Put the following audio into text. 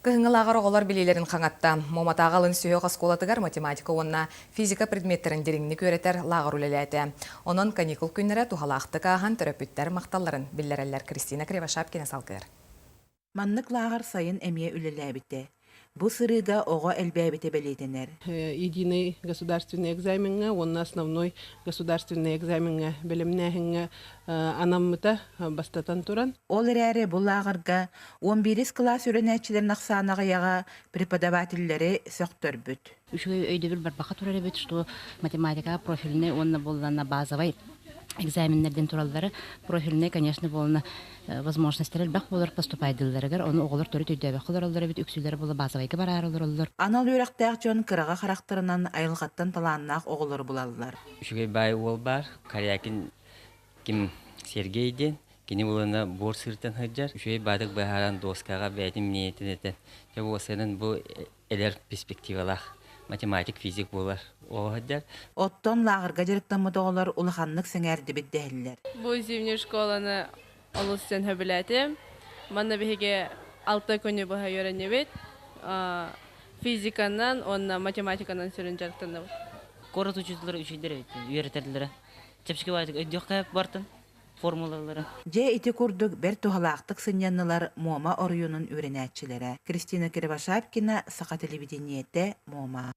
Кыһыҥҥы лааҕыр оҕолор билиилэрин хаҥатта. Муоматааҕы алын сүһүөх оскуолатыгар математика уонна физика предметтэрин дириҥник үөрэтэр лааҕыр үлэлээтэ. Онон каникул күннэрэ туһалаахтык ааһан төрөппүттэр махталларын биллэрэллэр. Кристина Кривошапкина салгыыр. Маннык лааҕыр сайын эмиэ үлэлээбитэ. Бу сырыыга оҕо элбээбитэ бэлиэтэнэр. Единый государственный экзамеҥҥа уонна основной государственный экзамеҥҥа бэлэмнээһиҥҥэ анаммыта бастатан туран. Ол эрээри бу лааҕырга 11 кылаас үөрэнээччилэрин ахсаана аҕыйаҕа преподавателлэри сөхтөрбүт. Үчүгэй өйдөбүл барбаха турар эбит, что математика профильный уонна буоллана базовай экзаменнэрдэн тураллары профильный, конечно, буолна возможностьтар элбэх буолар поступайдылларыгар, ону оҕолор төрүт өйдөөбөх олороллор эбит, үксүлэрэ буола базовайга бараары олороллор. Анал үөрэхтээх дьон кыраҕа харахтарынан айылҕаттан талааннаах оҕолору булаллар. Үчүгэй баай уол баар, Корякин ким Сергей диэн, кини булана буор сыыртан сылдьар, үчүгэй баатык быһааран доскаҕа бэйэтин мнениетин этэн, дьэ уосанан бу эдэр перспективалаах математик, физик буолар оҕо сылдьар. Оттон лааҕырга дьарыктаммыт оҕолор улаханнык сэҥээрдибит дэһэллэр. Бу зимний школаны олус сен сөбүлээтим. Манна биһиги алта күнү быһа үөрэннибит. Физиканан уонна математиканан сүрүн дьарыктанныбыт. Куорат учууталлара үчүгэйдэр эбит, үөрэтэллэрэ. Чэпчэки баҕайытык өйдүөххэ бартын формулалары. Дьэ ити курдук бэрт туһалаахтык сынньаннылар Муома оройуонун үөрэнээччилэрэ. Кристина Кривошапкина, Саха телевидениетэ, Муома.